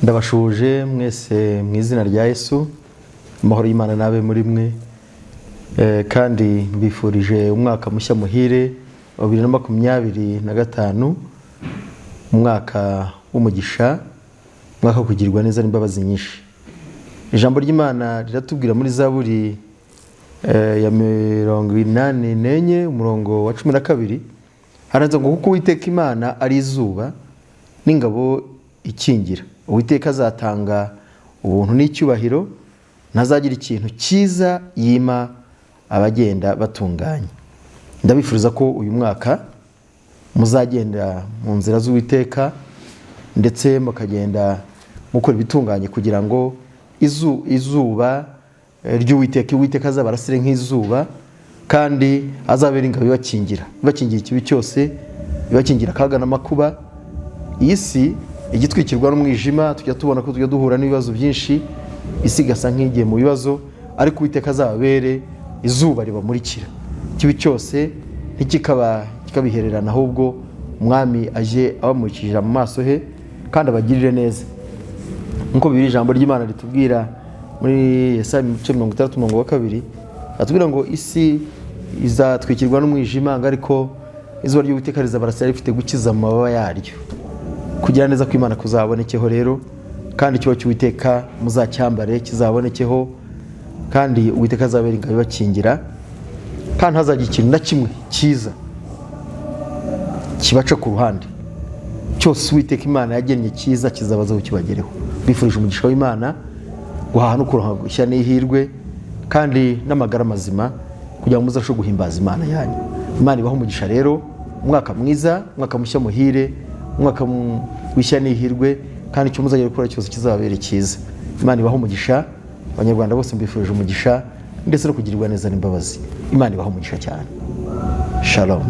Ndabashuhuje mwese mu izina rya Yesu. Amahoro y'Imana n'abe muri mwe. Kandi mbifurije umwaka mushya muhire wa 2025, umwaka w'umugisha, umwaka wo kugirwa neza n'imbabazi nyinshi. Ijambo ry'Imana riratubwira muri Zaburi ya 84, umurongo wa 12, handitse ngo: "Kuko Uwiteka Imana ari izuba n'ingabo ikingira, Uwiteka azatanga ubuntu n'icyubahiro, ntazagira ikintu cyiza yima abagenda batunganye." Ndabifuriza ko uyu mwaka muzagenda mu nzira z'Uwiteka, ndetse mukagenda mukora ibitunganye, kugira ngo izuba ry'Uwiteka, Uwiteka azabarasire nk'izuba, kandi azabera ingabo ibakingira, ibakingira ikibi cyose, ibakingira akaga n'amakuba. Iyi si igitwikirwa n'umwijima, tujya tubona ko tujya duhura n'ibibazo byinshi, isi igasa nk'igiye mu bibazo, ariko Uwiteka azababere izuba ribamurikira, ikibi cyose ntikikaba kikabihererana, ahubwo Umwami aje abamurikira mu maso he kandi abagirire neza. Nk'uko bibiri ijambo ry'Imana ritubwira muri Yesaya ibice 60, umurongo wa 2, atubwira ngo isi izatwikirwa n'umwijima, ngo ariko izuba ry'Uwiteka rizabarasira rifite gukiza mu mababa yaryo. Kugira neza kw'Imana kuzabonekeho rero, kandi icyubahiro cy'Uwiteka muzacyambare kizabonekeho, kandi Uwiteka azabera ingabo ibakingira, kandi ntazagira ikintu na kimwe cyiza kibaca ku ruhande. Cyose Uwiteka Imana yagennye cyiza kizabazaho kibagereho. Bifurije umugisha w'Imana, guhaha no kuronka, gushya n'ihirwe, kandi n'amagara mazima, kugira ngo muzashobore guhimbaza Imana yanyu. Imana ibahe umugisha rero. Umwaka mwiza, umwaka mushya muhire, umwaka w'ishya n'ihirwe, kandi icyo muzajya gukora cyose kizababere cyiza. Imana ibahe umugisha. Abanyarwanda bose mbifurije umugisha ndetse no kugirirwa neza n'imbabazi. Imana ibahe umugisha cyane. Shalom.